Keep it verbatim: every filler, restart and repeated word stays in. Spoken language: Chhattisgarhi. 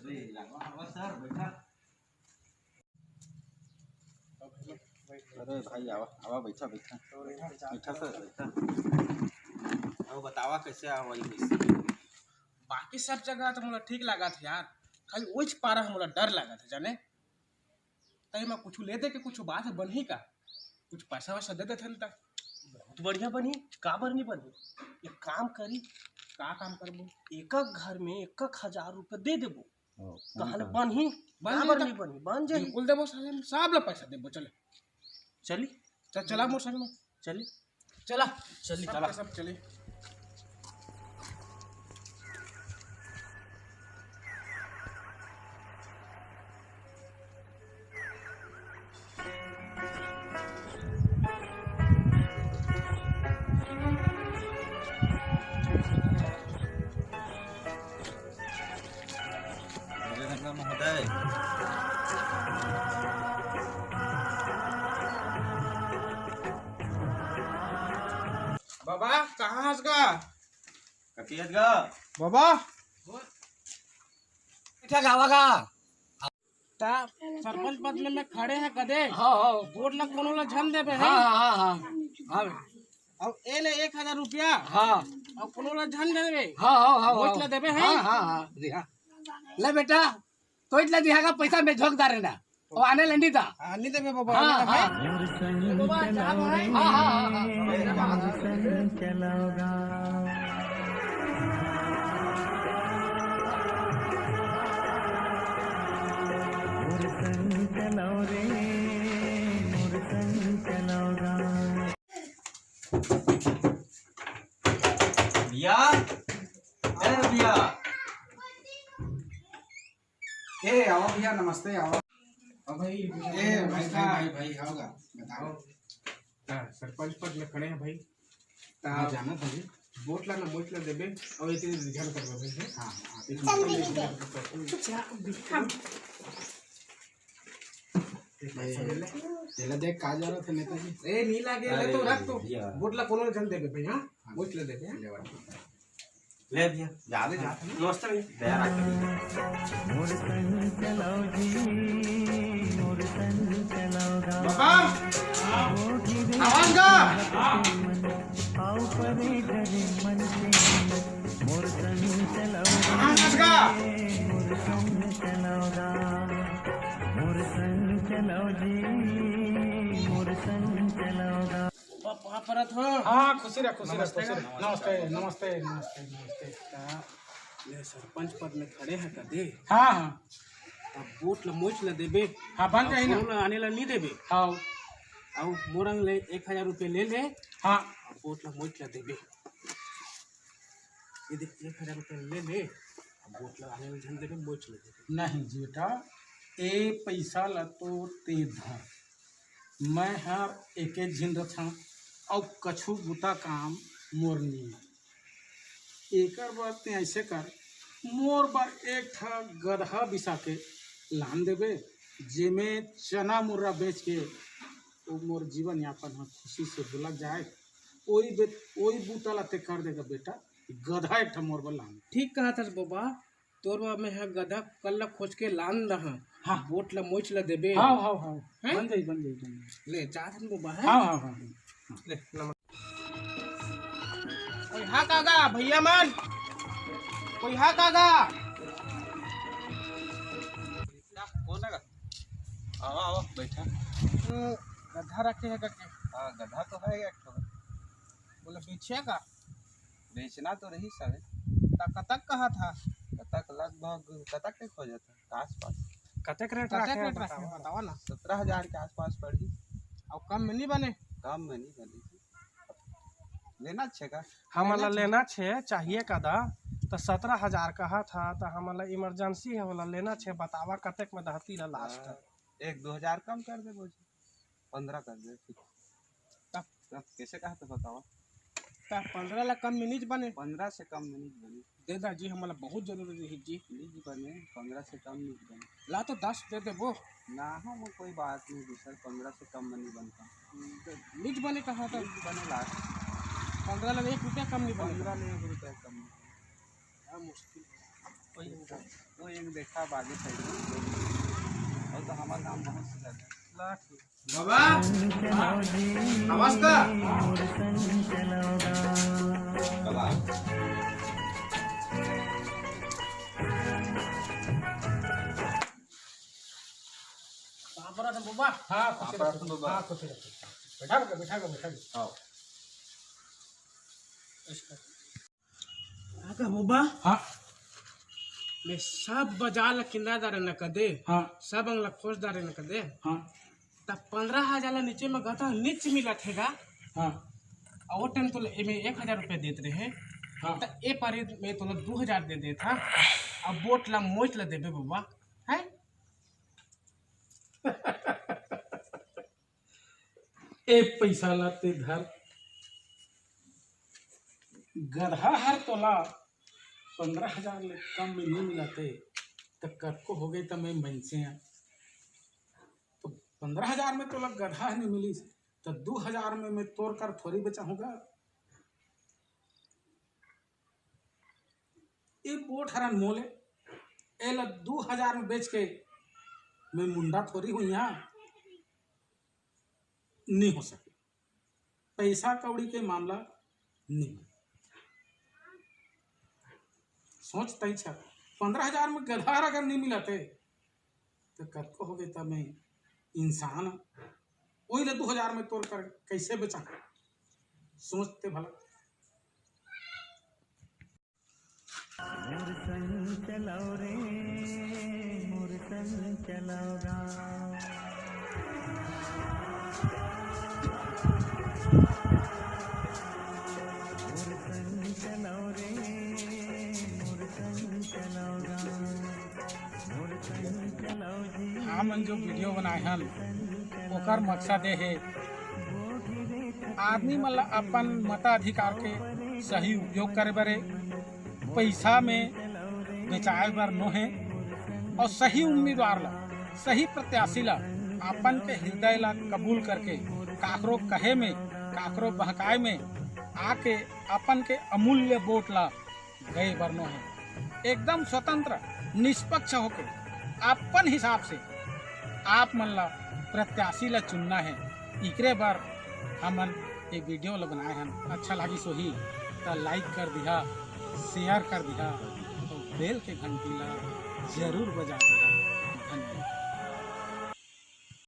अरे भाई, आवा, आवा, बैठा, बैठा। बैठा सर, बैठा। अब बतावा, कैसे आवा ये पैसे? बाकी सब जगह तो मोला ठीक लागत हे यार, खाली ओइच पारा मोला डर लागत हे, जाने? तई मैं कुछ ले दे के कुछ बात बनही का? कुछ पैसा वैसा दे देथन त बहुत बढ़िया बनही। काबर नहीं बनही? एक काम करी। का काम करबो? एक एक घर में एक एक हजार रुपया दे देबो। ओ, ताहले कौन बनही? बन काबर जाही। नहीं बनही? बन जाही। बिल्कुल देबो साले, सब ला पैसा देबो। चले, चली। चल, चला मोर संग में। चली। चला, चली, सब चला। के सब चली। अरे नंदन महोदय। बाबा, कहाँ हस गा? कतियत गा? बाबा। बैठा गावा गा। ता सरपंच पद में मैं खड़े हैं कदे। हाँ, हाँ। वोट ला कोनो ला झन देबे है। हाँ, हाँ, हाँ, हाँ। अब ए ले एक हजार रुपया। हाँ। अब कोनो ला झन देबे। हाँ, हाँ, हाँ, वोट हाँ। ला देबे है। हाँ, हाँ, हाँ, जी हाँ। ले बेटा, तो इतना दिहागा पैसा में झोंक डारे ना। वो आने ले नहीं था। हाँ, नहीं देबे बाबा, हाँ, आने हाँ। लगे। बाबा, जा भाई। हाँ, हाँ, हाँ, हाँ। भैया, ए भैया। ए, आओ भैया, नमस्ते, आओ। अब भाई, ए, भाई, नमस्कार। भाई, भाई, भाई, आओ गा, बताओ। हाँ, सरपंच पद में खड़े हैं भाई। ता हाँ, जाना था जी। वोट ला ना, वोट ला देबे, और इतने ध्यान करबे भाई, हैं? हाँ, हाँ, एक चल, मिनट। देखिए। चुप रहा, अब दिखा। एक पैसा ले ले। तेला देख, का जरूरत है नेताजी? ए, नहीं लागे, ले अरे तो रख तो। भैया। वोट ला कोनो जन देबे भाई, हाँ? हाँ। वोट ला देबे, हाँ? ले वोट। ले भैया, जा दे, जा। नमस्ते भैया, दया राख। मोर संग चलाओ जी, मोर संग चलाओ गा। बाबा, आवाज गा। मोर संग चलाओ गा। मोर संग चलाओ गा। मोर संग चलाओ जी, मोर संग चलाओ गा। पाँव परत हो। हाँ, खुशी रह, खुशी रह, नमस्ते, खुशी रह। नमस्ते, नमस्ते, नमस्ते, नमस्ते। का ले सरपंच पद में खड़े हैं कदे? हाँ, हाँ। अब वोट ला मोच ला देबे। हाँ, बन जाही ना। कोनो ला आने ला नहीं देबे। हाँ। अब मोर अंग ले एक हजार रुपये ले ले। हाँ। अब वोट ला मोच ला देबे। ये देख, एक हजार रुपये ले ले। अब वोट ला आने ला झन देबे, मोच ला देबे। नहीं जी बेटा, ए पैसा ला तो ते धर। मैं हर एके झिन रथंव, अउ कछु बुता काम मोर नी। एकर बर तें अइसे कर, मोर बर एक ठा गदहा बिसा के लान देबे, जेमे चना मुर्रा बेच के ओ मोर जीवन यापन ह खुशी से बुलक जाए। ओई बे-, ओई बुता ला तें कर देगा बेटा, गदहा एक ठा मोर बर लान। ठीक कहत हस बबा, तोर बर मैं ह गधा कल ला खोज के लान दहा। हाँ। वोट ला मोच ला देबे। हाँ, हाँ, हाँ। हैं? बन जाई, बन जाई, बन जाई। ले, जात हन बबा, हैं? हाँ, हाँ, हाँ, हाँ। ले, नमस्कार। कोई हा का गा, भैया मन? कोई हा का गा? कौन है गा? आवा, आवा, बैठा। वो गधा रखे है करके। हाँ, गधा तो है एक ठो। बोले, पीछे का? बेचना तो रही सारे। त कतक कहा था? कतक लगभग, कतक के खोजत हे? आसपास। कतक रेट कतक रखे रेट रखे बतावा। बतावा ना। सत्रह हजार के आसपास पड़ी। अउ कम में नहीं बने? कम में नहीं बने। लेना छे का? हमन ला लेना छे। लेना छे, चाहिए का दा? त सत्रह हजार कहा था, त हमन ला इमरजेंसी है, ओला लेना छे। बतावा कतक में दहती ला लास्ट? हाँ, एक दो हजार कम कर दे बोझ। पन्द्रह कर दे, ठीक। तब? तब कैसे कहा तो बतावा। तब पन्द्रह ला कम में नहीं बने। पन्द्रह से कम में नहीं बने। दे दा जी, हमला बहुत जरूरी रही जी। नहीं बने, पन्द्रह से कम नहीं बने। ला तो दस दे देबो। ना हो, वो कोई बात नहीं जी सर, पन्द्रह से कम में नहीं बनता। नहीं बने कहा था। नहीं बने लास्ट। पन्द्रह ला एक रुपया कम नहीं बने। पन्द्रह ला एक रुपया कम नहीं बने। क्या मुश्किल है। वो एक, वो एक देखा बागे साइड में। और तो हमारा काम बहुत सुधर गया। ला ठीक। बाबा, आवाज का? बाबा। बाबा। हाँ, खुश रहो। हाँ, खुश रहो। बैठा, बैठा, बैठा। हाँ। का का बाबा? हाँ। मैं सब बाजार ला किंदा डारे न कदे। हाँ। सब अंग ला खोज डारे न कदे। हाँ। तब पंद्रह हजार ला नीचे में गधा नीच मिलत हे गा। हाँ। और वो टाइम तो एमे एक हजार रुपया देत रहे। हाँ। त ए पारी में तोला दो हजार दे देत हा। अब वोट ला मोच ला देबे बाबा। हैं? ए पैसा ला ते धर, गधा हर तोला पंद्रह हजार ले कम में नहीं मिलाते, त कतको हो गए त मैं मनसे हैं। तो पंद्रह हजार में तोला गधा नहीं मिलिस, त दो हजार में मैं तोर कर थोड़ी बचा हूँगा। ए बोट हरन मोले, एला दू हजार में बेच के मैं मुंडा थोड़ी हुई यहाँ, नहीं हो सके। पैसा कौड़ी के मामला नहीं। सोच तई छ, पंद्रह हजार में गधार अगर नहीं मिलते, तो कतको हो गए, तब मैं इंसान, वही ले दू हजार में तोर कर कैसे बेचा? सोचते भला। मोर संग चलाओ रे, मोर संग चलाओ गा। मोर संग चलाओ रे, मोर संग चलाओ गा। मोर संग चलाओ जी। हमन जो वीडियो बनाए हन, ओकर मकसद ये हे, आदमी मन ला अपन मताधिकार के सही उपयोग करे बर हे, पैसा में बेचाए बर नो हे, और सही उम्मीदवार ला, सही प्रत्याशी ला अपन के हृदय ला कबूल करके, काकरो कहे में, काकरो बहकाए में आके अपन के अमूल्य वोट ला गए बर नो हे। एकदम स्वतंत्र, निष्पक्ष होके अपन हिसाब से आप मन ला प्रत्याशी ला चुनना हे। इकरे बर हमन ये वीडियो ला बनाए हन। अच्छा लागिस होही त like कर दिहा, share कर दिहा, और bell के घंटी ला जरूर बजा दिहा।